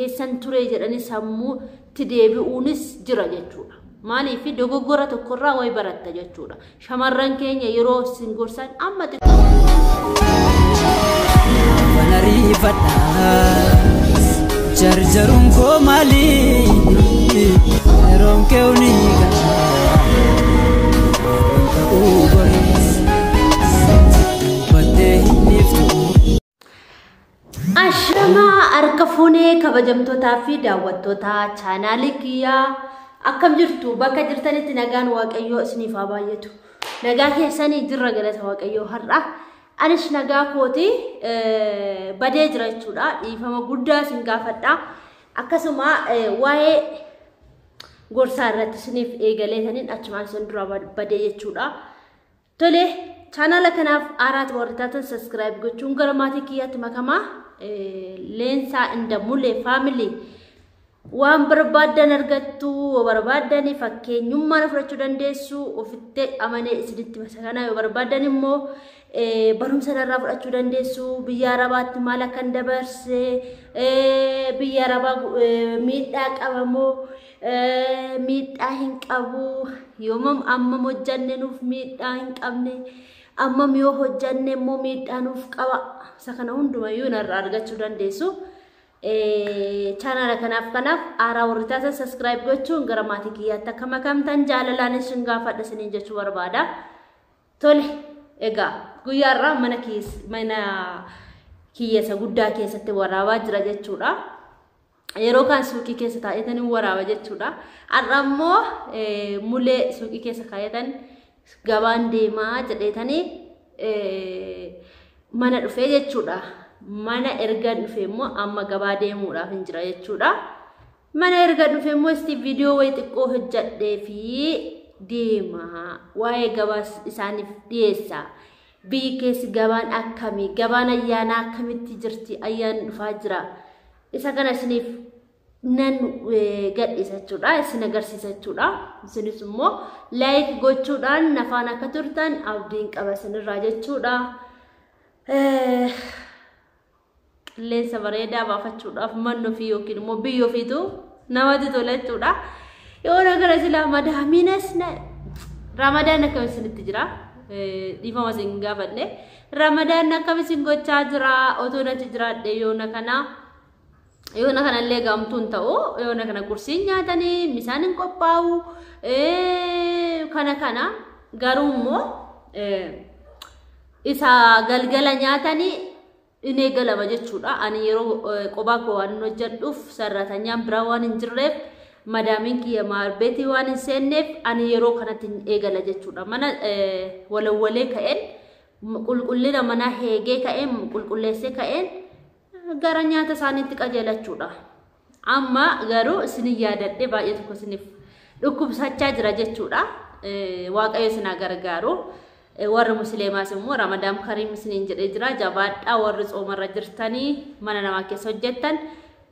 keessan ture jedhanii sammuutti deebi'uunis jira jechuudha. Maaliif dogoggora tokkorraa wayi baratta jechuudha. Shamarran keenya yeroo isin gorsan amma Afaan ariifadha jarjaruun koo maali yeroon kee ni gala yeroon ta'uu goris dubbattee hin dhiiftu. Ashamaa harka fuunee kabajamtootaa fi daawwattoota chaanaalii kiyyaa akkam jirtu? Bakka jirtanitti nagaan Waaqayyoo isiniif haa baay'atu. Nagaa keessanii jirra, galata Waaqayyoo har'a. Anis nagaa kooti, badee jira jechuudha. Dhiifama guddaa isin gaafadha. Akkasuma waa'ee gorsaa irratti isiniif eegaleetaniin achumaan isin dura badee jechuudha. Tole, chaanaala kanaaf haaraatti warri taatan subscribe gochuun gara maatii kiyyaatti makamaa. Leensaa inda Mulee family waan barbaaddan argattu, yoo barbaaddan fakkeenyummaan fudhachuu dandeessu, ofitti amanee isinitti masakanaa, yoo barbaaddan immoo barumsa irraa fudhachuu dandeessu. Biyya Arabaatti maal akkan dabarse, biyya Arabaa miidhaa qabamoo miidhaa hin qabu, yoomam ammam hojjanne nuuf miidhaa hin qabne, ammam yoo hojjanne immoo miidhaa nuuf qaba, isa kana hundumayyuu narraa argachuu dandeessu. Chaanaala kanaaf haaraa warri taatan subscribe gochuun gara maatii kiyyaatti akka makamtan jaalalaan isin gaafadha isiniin jechuu barbaada. Tole, egaa guyyaa irraa mana mana kiyya isa guddaa keessatti waraabaa jira jechuudha. Yeroo kaan suuqii keessa taa'etanii waraaba jechuudha. Har'a immoo mulee suuqii keessa kaa'etan gabaan deemaa jedheetanii mana dhufee jechuudha. Mana erga dhufe immoo amma gabaa deemuudhaaf hin jira jechuudha. Mana erga dhufe immoo isti viidiyoo wayii xiqqoo hojjedhee fi deema. Waa'ee gabaa isaaniif dhiyeessa. Biyyi keessi gabaan akkamii? Gabaan ayyaanaa akkamitti jirti? Ayyaanni dhufaa jira. Isa kana isiniif nan gadhiisa jechuudha. Isin agarsiisa jechuudha. Isinis immoo like gochuudhaan nafaan akka turtan abdiin qaba isinirraa jechuudha. Qilleensa bareedaa baafachuudhaaf manni ofii yookiin immoo biyya ofiitu namatti tola jechuudha. Yoona kana silaa madaamiinas Ramadaan akkam isinitti jira? Dhiifama isin gaafadhe. Ramadaan akkam isin gochaa jira? Otoo natti jiraadhe yoona kana yoona kanallee gamtuun ta'u, yoona kana qursiin nyaatanii misaan hin qophaa'u kana kana, garuu immoo isa galgala nyaatanii in eegalama jechuudha. Ani yeroo qophaa koo waan hojjedhuuf, sarratanyaan biraa waan hin jirreef, madaamiin kiyya maarbeetii waan hin seenneef, ani yeroo kanatti hin eegala jechuudha. Mana walawwalee ka'een, qulqullina manaa heegee ka'een, qulqulleessee ka'een gara nyaata isaaniitti qajeelachuudha. Amma garuu isinin yaadadhe baay'ee tokko isiniif dhukkubsachaa jira jechuudha. Waaqayyo isin haa gargaaru. Warri musliimaas immoo Ramadaan Kariim isiniin jedhee jira. Jabaadhaa, warri tsoomarra jirtanii mana namaa keessa hojjettan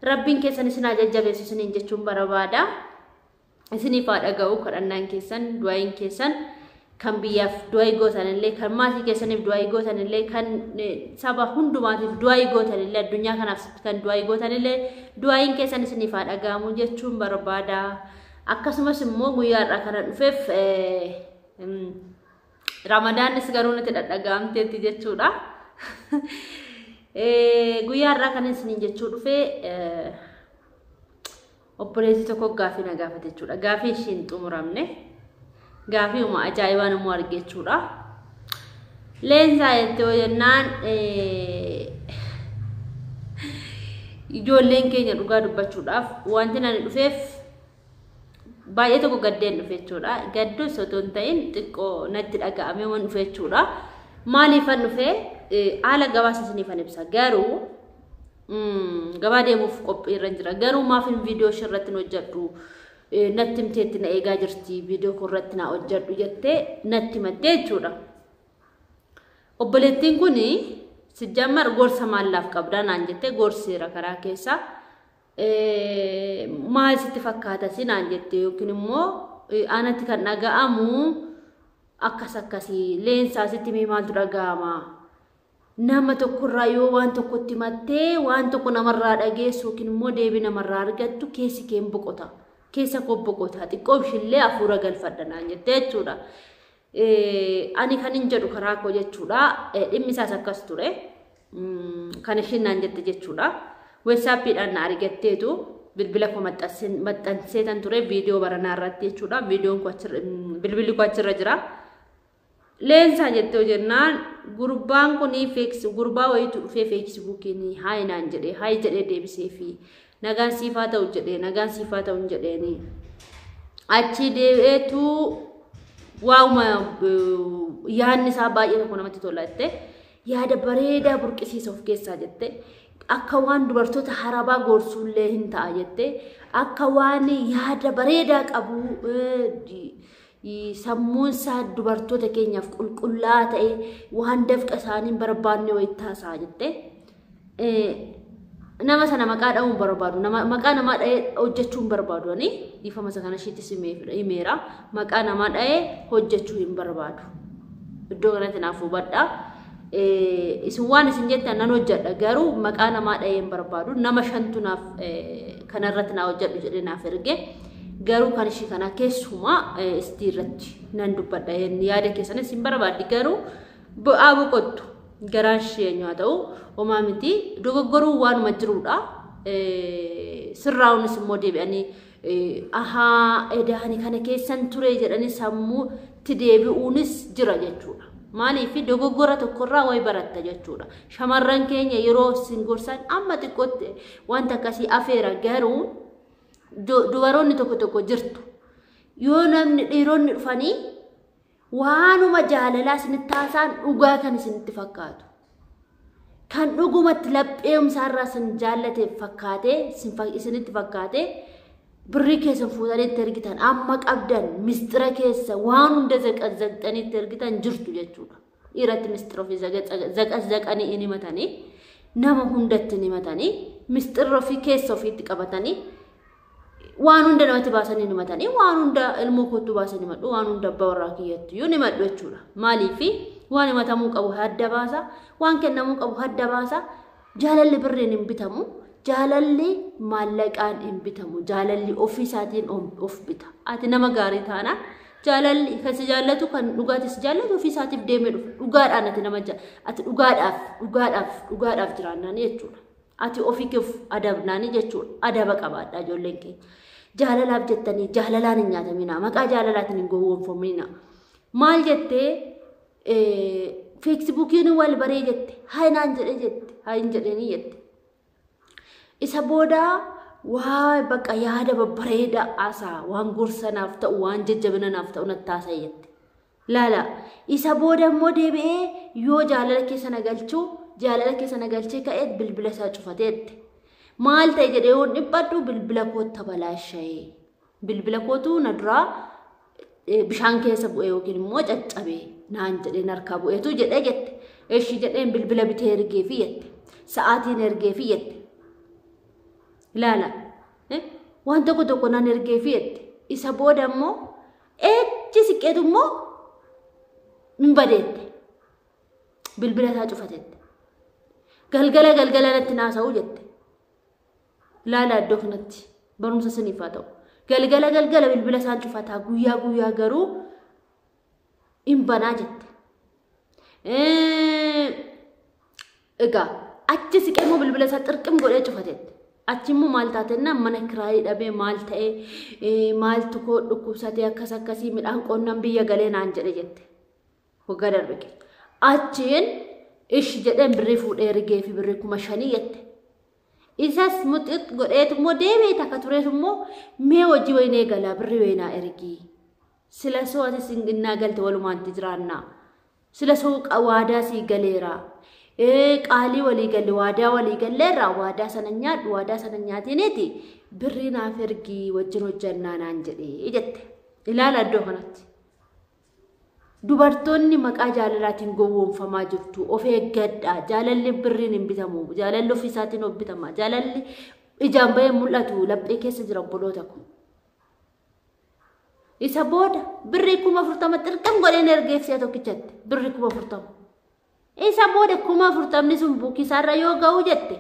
Rabbiin keessan isin haa jajjabeessu isiniin jechuun barbaada. Isiniif haa dhaga'u kadhannaan keessan, du'aayin keessan, kan biyyaaf du'aayi gootanillee, kan maatii keessaniif du'aayi gootanillee, kan saba hundumaatiif du'aayi gootanillee, addunyaa kanaaf kan du'aayi gootanillee, du'aayin keessan isiniif haa dhaga'amu jechuun barbaada. Akkasumas immoo guyyaa har'aa kana dhufeef Ramadaanis garuu natti dhadhaga'amteetti jechuudha. Guyyaa har'aa kana isiniin jechuu dhufee obboleessi tokko gaafii na gaafate jechuudha. Gaafii ishiin xumuramne. Gaafii uma ajaa'ibaan immoo arge jechuudha. Leensaa jettee yoo jennaan, ijoolleen keenya dhugaa dubbachuudhaaf wanti ani dhufeef baay'ee tokko gaddeen dhufe jechuudha. Gaddus otoo hin ta'in xiqqoo natti dhaga'amee waan dhufe jechuudha. Maaliifan dhufe haala gabaasa isiniifan ibsa. Garuu gabaa deemuuf qophii irra jira. Garuu maafin viidiyoo ishee irratti hojjedhu natti himteetti, na eegaa jirti, viidiyoo koo irratti na hojjedhu jettee natti himattee jechuudha. Obboleettiin kun sijjammar gorsa maallaaf qabdaa naan jettee, gorseera karaa keessaa. Maal sitti fakkaata si naan jette, yookiin immoo anatti kan dhaga'amu akkas akkasii, Leensaa sitti mee maaltu dhaga'ama Nama tokkorraa yoo waan tokkotti himattee waan tokko namarraa dhageessu yookiin immoo deebii namarraa argattu keessi kee hin boqota. Keessa koo boqota. Xiqqoo ishillee hafuura galfadha naan jettee jechuudha. Ani kan hin jedhu karaa koo jechuudha. Dhimmi isaas akkas ture. Kan ishiin naan jette jechuudha. WhatsAppiidhaan na argatteetu bilbila koo maxxanseetan ture viidiyoo baranaa irratti jechuudha. Viidiyoon koo achirra, bilbilli koo achirra jira. Leensaa jettee jennaan gurbaan kun gurbaa wayiitu dhufee feesbuukiin hi naan jedhee hi jedhee deebisee fi nagaan siifaa ta'u jedhee nagaan siifaa ta'u hin jedheeni. Achi deebi'eetu waa'uma yaadni isaa baay'ee tokko namatti tola jette, yaada bareedaa burqisiisa of keessaa jette, akka waan dubartoota harabaa gorsuullee hin ta'a jette, akka waan yaada bareedaa qabu, sammuun isaa dubartoota keenyaaf qulqullaa'aa ta'e, waan dafqa isaanii hin barbaanne wayii taasaa jette. Nama sana maqaa dha'uu hin barbaadu. Maqaa namaa dha'ee hojjechuu hin barbaadu. Ani dhiifama isa kana isheettis himeera. Maqaa namaa dha'ee hojjechuu hin barbaadu. Iddoo kanatti naaf hubadhaa. Isin waan isin jettan nan hojjedha, garuu maqaa namaa dha'ee hin barbaadu. Nama shantu naaf kanarratti naa hojjedhu jedhee naaf erge. Garuu kan ishii kana keessumaa istii irratti nan dubbadha. Yaada keessanis hin barbaaddi, garuu bu'aa boqottu. Garaan ishee eenyu haa ta'u homaa miti, dogoggoruu waanuma jirudha. Sirraa'uunis immoo deebi'anii ahaa edaani kana keessan ture jedhanii sammuutti deebi'uunis jira jechuudha. Maaliif dogoggora tokkorraa wayi baratta jechuudha. Shamarran keenya yeroo isin gorsan amma xiqqootti wanta akkasii afeera, garuu dubaroonni tokko tokko jirtu. Yoo namni dhiironni dhufanii waanuma jaalalaa isinitti haasa'an dhugaa kan isinitti fakkaatu. Kan dhugumatti lapheemsaarraa isin jaallate fakkaatee isinitti fakkaatee birrii keessan fuutanii itti ergitan, amma qabdan mistira keessa waan hunda zaqazzaqxanii itti ergitan jirtu jechuudha. Dhiiratti mistira ofii zaqazzaqanii hin himatanii, nama hundatti hin himatanii, mistira ofii keessa ofiitti qabatanii waan hunda namatti baasanii hin himatanii, waan hunda ilmoo kootu baasanii himadhu, waan hunda abbaa warraa kiyyattu iyyuu himadhu jechuudha. Maaliifi waan himatamuu qabu hadda baasa, waan kennamuu qabu hadda baasa. Jaalalli birriin hin bitamu, jaalalli maallaqaan hin bitamu, jaalalli ofii isaatiin of bita. Ati nama gaarii taanaan jaalalli kan si jaallatu, kan dhugaatii si jaallatu ofii isaatiif deemee dhufa. Dhugaadhaan ati nama ati dhugaadhaaf dhugaadhaaf dhugaadhaaf jiraannaani jechuudha. Ati ofii keef adabnaani jechuudha. Adaba qabaadha ijoolleen keenya. Jaalalaaf jettanii jaalalaan hin nyaatamina. Maqaa jaalalaatiin hin gowwoomfamina. Maal jettee feesbuukiin wal baree jette, hi naan jedhee jette, hi hin jedheenii jette. Isa booda waa bakka yaada babbareedaa haasaa, waan gorsanaaf ta'u, waan jajjabinanaaf ta'u natti haasa'e jette. Laala, isa booda immoo deebi'ee yoo jaalala keessa na galchuu, jaalala keessa na galchee ka'ee bilbila isaa cufateette. Maal ta'e jedhee yoon dhiphadhu bilbila kootta balaasha'ee. Bilbila kootu na duraa bishaan keessa bu'e yookiin immoo caccabe naan jedheen harkaa bu'eetu jedhee jette. Eshi jedheen bilbila bitee ergeefi jette. Sa'aatiin ergeefi jette. Ilaala. Waan tokko tokko nan ergeefi jette. Isa booda immoo eechi siqqeetu immoo hin badeette. Bilbila isaa cufatette. Galgala galgala natti naasa'u jette. Ilaala, iddoo kanatti barumsa siniif haa ta'u. Galgala galgala bilbila isaan cufataa, guyyaa guyyaa garuu hin banaa jette. Egaa achi siqee immoo bilbila isaa xirqim godhee cufatette. Achi immoo maal taatennaan mana kiraayii dhabee, maal ta'ee, maaltu koo dhukkubsatee, akkas akkasii, midhaan qonnaan biyya galee naan jedhe jette. Waggaa darbe keessa. Achiin ishi jedheen birrii fuudhee ergee fi birrii 5,000 jette. Isas muxit godheetu immoo deebi'ee takka tureetu immoo mee hojii wayinee galaa birrii wayinaa ergii. Sila soo ati singinnaa galte walumaanti jiraannaa. Sila soo waadaa sii galeera. Qaalii walii galle, waadaa walii galleerra, waadaa sana nyaadhu, waadaa sana nyaatiniiti birrii naaf ergii, wajjin hojjannaa naan jedhee jette. Ilaala iddoo kanatti. Dubartoonni maqaa jaalalaatiin gowwoomfamaa jirtu, of eeggadhaa. Jaalalli birriin hin bitamu. Jaalalli ofii isaatiin of bitama. Jaalalli ijaan bahee mul'atu laphee keessa jira, obboloota ko. Isa booda birrii 40,000 xirqam godheen ergeef si'a tokkichatti birrii 40,000. Isa booda 40,000 sun buukisaarra yoo ga'u jette.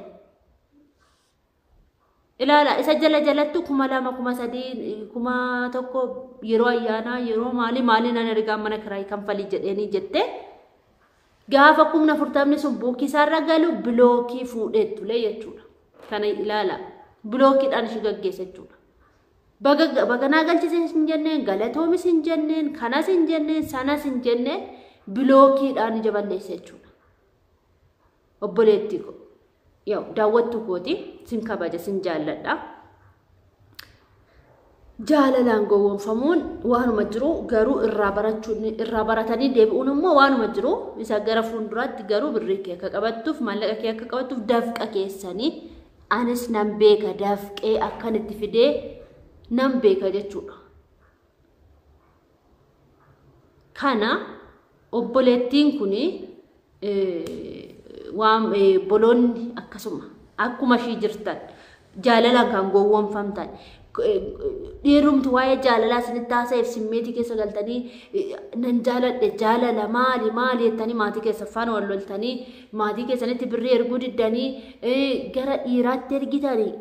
Ilaala isa jala jalattu 2,000 3,000 1,000 yeroo ayyaanaa yeroo maali maali nan ergaa mana kiraayii kanfalii jedheenii jette. Gaafa 40,000 sun buukisaarra galu bilookii fuudhee ture jechuudha. Kana ilaala bilookiidhaan ishee gaggeessa jechuudha. Baganaa galchise hin jenneen, galatoomis hin jenneen, kanas hin jenneen, sanas hin jenneen bilookiidhaan ija balleessa jechuudha. Obboleettii koo yoo daawwattu kooti sin kabaja sin jaalladha. Jaalalaan gowwoomfamuun waanuma jiru garuu irraa baratanii deebi'uun immoo waanuma jiru isa gara fuulduraatti garuu birrii kee akka qabattuuf maallaqa kee akka qabattuuf dafqa keessanii anis nan beeka dafqee akkan itti fidee nan beeka jechuudha. Kana obboleettiin kuni waan boloonni akkasuma akkuma ishii jirtan jaalalaan kan gowwoomfamtan dhiirumti waa'ee jaalalaa isinitti haasa'eef simmeetii keessa galtanii nan jaaladhe jaalala maali maali jettanii maatii keessa faana wal loltanii maatii keessanitti birrii erguu diddanii gara dhiiraatti ergitanii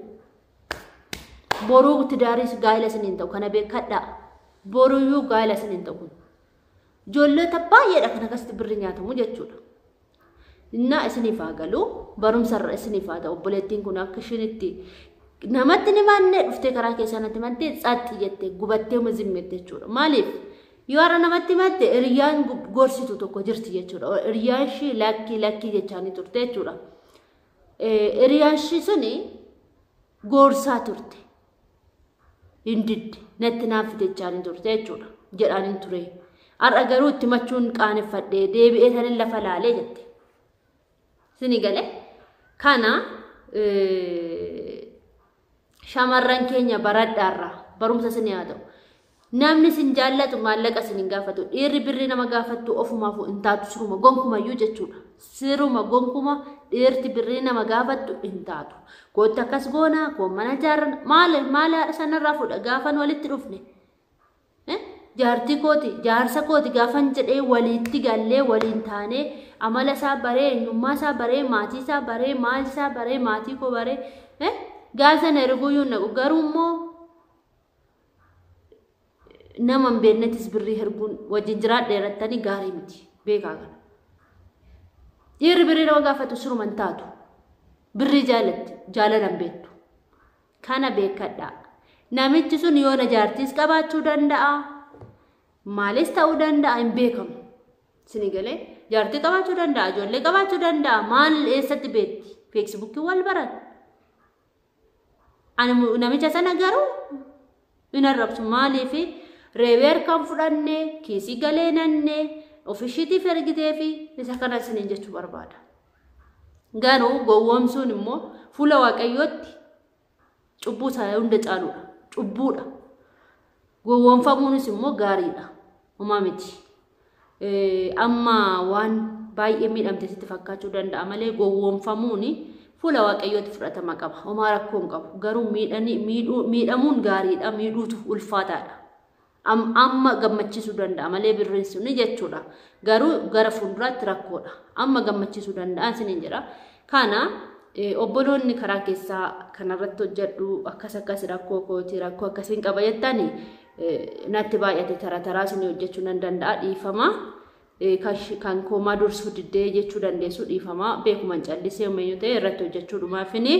boruu tidaariis gaa'ela isiniin ta'u kana beekadhaa boruyyuu gaa'ela isiniin ta'u kun ijoollota baay'eedha kan akkasitti birrii nyaatamu jechuudha. Innaa isiniif haa galu barumsarra isiniif haa ta'u obboleettiin kun akka isheen itti namatti ni maannee dhuftee karaa keessaa natti mattee tsaxxi jettee gubattee zimmette jechuudha. Maaliif yoo har'a namatti matte hiriyyaan gorsitu tokko jirti jechuudha. Hiriyyaan ishee lakkii lakkii jechaanii turte jechuudha. Hiriyyaan ishee suni gorsaa turte. Hin didde natti naaf jechaanii turte jechuudha. Jedhaanii ture. Har'a garuu itti machuun qaaneffadhee deebi'ee tanin lafa laalee jette. Sini galee kana shamarran keenya baradhaarraa barumsa isin haa ta'u. Namni isin jaallatu maallaqa isin hin gaafatu. Dhiirri birrii nama gaafattu ofumaafuu hin taatu siruma gonkumayyuu jechuudha. Siruma gonkuma dhiirti birrii nama gaafattu hin taatu. Kootti akkas goonaa, koon mana ijaarran maal maal haadha sanarraa fuudha gaafan walitti dhufne. Jaartii kooti, jaarsa kooti gaafan jedhee walitti gallee waliin taanee amala isaa baree, eenyummaa isaa baree, maatii isaa baree, maal isaa baree, maatii koo baree gaafa sana erguuyyuu naqu garuu immoo nama hin beeknettis birrii erguun wajjin jiraadha irrattanii gaarii miti beekaa kana. Dhiirri birrii nama gaafatu siruma hin taatu. Birrii jaalatti jaalala hin beektu. Kana beekadhaa. Namichi sun yoona jaartiis qabaachuu danda'a. Maalis ta'uu danda'a hin beekamu. Sini galee jaartii qabaachuu danda'a, ijoollee qabaachuu danda'a. Maal eessatti beekti? Feesbuukii wal baran. Ani namicha sana garuu hin arrabsu maaliif reebee harkaan fudhanne kiisii galee nanne ofishiitiif ergitee fi isa kana isiniin jechuu barbaada. Garuu gowwoomsuun immoo fuula Waaqayyootti cubbuu isaa hunda caaluudha. Cubbuudha. Gowwoomfamuunis immoo gaariidha. Homaa miti. Amma waan baay'ee miidhamte sitti fakkaachuu danda'a malee gowwoomfamuun fuula Waaqayyootti fudhatama qaba. Homaa rakkoo hin qabu. Garuu miidhamuun gaariidha. Miidhuutu ulfaataadha. Amma gammachiisuu danda'a malee birriin suni jechuudha. Garuu gara fuulduraatti rakkoodha. Amma gammachiisuu danda'an siniin jedha. Kana obboloonni karaa keessaa kanarratti hojjedhu akkas akkas rakkoo kooti rakkoo akkasiin qaba jettani natti baay'ate tara taraa isin hojjechuu nan danda'a dhiifama. Kan koomaa dursuu diddee jechuu dandeessu dhiifama beekuman callisee uummayyuu ta'e irratti hojjechuu dhumaafini.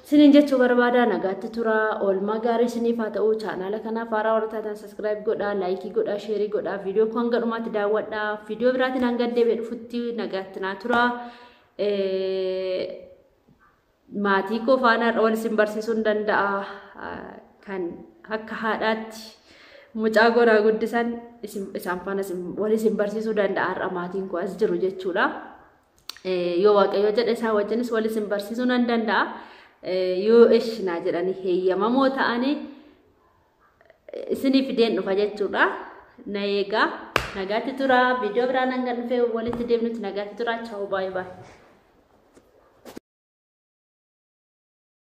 Isiniin jechuu barbaada nagaatti tura oolmaa gaarii isiniif haa ta'u chaanaala kanaaf haaraa warra taatan sabiskiraayib godhaa laayikii godhaa sheerii godhaa viidiyoo koo hanga dhumaatti daawwadhaa viidiyoo biraatiin hanga deebi'ee dhufutti nagaatti naa tura. Maatii koo faana wal isin barsiisuu hin danda'a kan akka haadhaatti mucaa goonaa guddisan isaan faana wal isin barsiisuu danda'a har'a maatiin koo as jiru jechuudha. Yoo Waaqayyo jedhe isaan wajjinis wal isin barsiisuu nan danda'a. Yoo ishinaa jedhanii heeyyamamoo ta'anii isinii fideen dhufa jechuudha. Na eegaa nagaatti tura viidiyoo biraan hanga dhufee walitti deemnutti nagaatti tura. Chaawu baay'ee baay'ee.